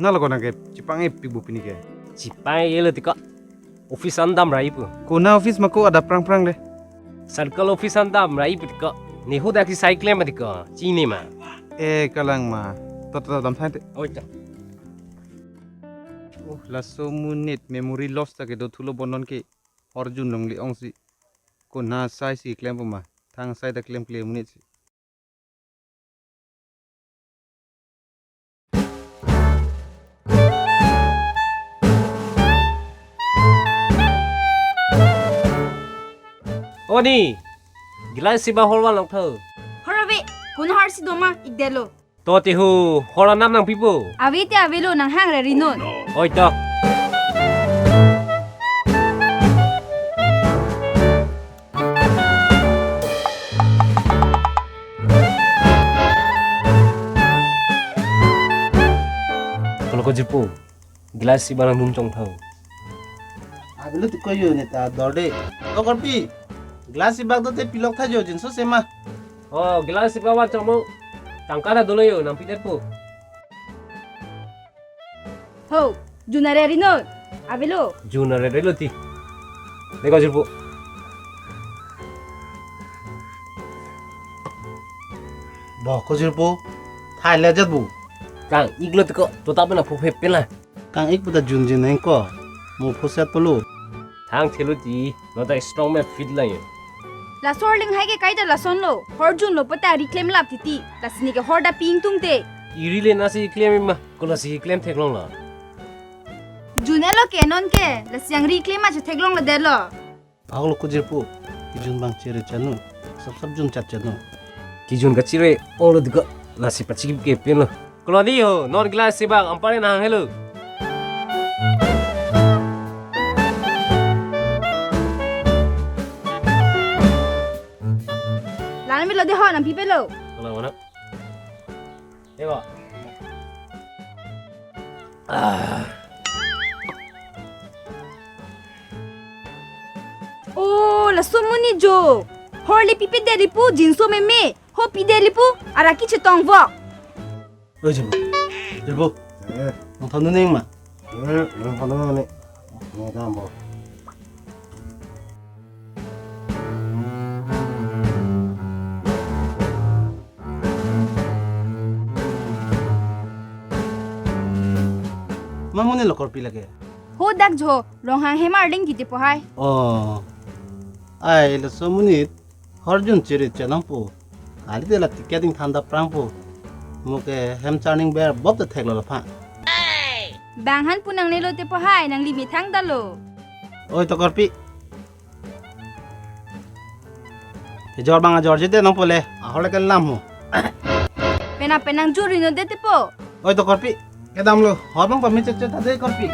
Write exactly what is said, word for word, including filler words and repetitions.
Nalo ko nang ke chipang-e pik bu pini ke? Chipang-e lo tiko. Office an damra-i pu. Kona office ma ko adap prang prang le? Circle office an damra-i pu tiko. Ne hadak si sai klem ma tiko. Chini ma. Eh, kalang ma. To, to, to, dam thai te. Oi, to. Oh, laso amonit memory loss ta kedo thulo bon non ke. Horjun longle ong si. Kona sai si klem pu ma. Thang sai ta klem klem amonit si. O ni, glass isi bak hor van long tho. Hor ave, kono hor si do ma, ik detlo. To te ho, hor anam nangpipo. Ave te avelo, nang hang ra rinon. Oi to. Kolo ko jirpo, glass isi bak nangdun chong tho. Avelo tiko yo neta dorde. O korpi, glass isi bak do te pilok tha jo jinso sema. O, glass isi bak van chong mo. Tangka ta dolo yo, nangpi detpo. Ho, jun arere rinon. Avelo. Jun arere lo ti. Dei ko jirpo. Bo ko jirpo. Thai le jat bu. Kang-ik lo tiko, to ta pena phu phe pela. Kang-ik pu ta junjin nang ko. Mo phu set polo. Thang thelo ti. Nota strong man fit lang yo. Laso arling hai ke kaita lason lo. Horjun lo pata ri klem lap titi. Lasi ne ke hor da ping tung te. Iri le nasi klem ma. Ko lasi klem theklong lo. Jun elo ke non ke. Lasi ang ri klem ma che theklong lo detlo. Ahok lo ko jirpo. Kijun bang chere chanu. Sap sap jun chat chanu. Kijun kachire ong lo diko. Lasi pachikip ke pen lo. Koloni ho, non glass isi bak, ampare nang helo. Lan mi lo de ho, nang pipe lo. Kolo mana? Ego. Ah. Oh, laso amonit jo. Hor le pipe det ripo, jinso meme. Ho pi det ripo, araki chetong vok. Oi, jirpo. Jirpo. Eh. Nang thanu ning ma? Eh, nang thanu ne. Ne dam bo. Ma amonit lo korpi lake? Ho dak jo, Ronghang Hemar Ding kiti po hai. Oh. Ai, laso amonit. Horjun chiri chenam pu. Kali de la ticket ding thanda prang pu. Mo ke hem charning ber bob de thek lo la pha. Bang han pu nangne lo te po hai, nangli methang ta lo. Oi to korpi. Kejor bang ajor jete nang pole. Ahor le ke lam ho. Pena penang juri no de te po. Oi to korpi. Kedam lo. Hor bang pamit cek cek ta de korpi.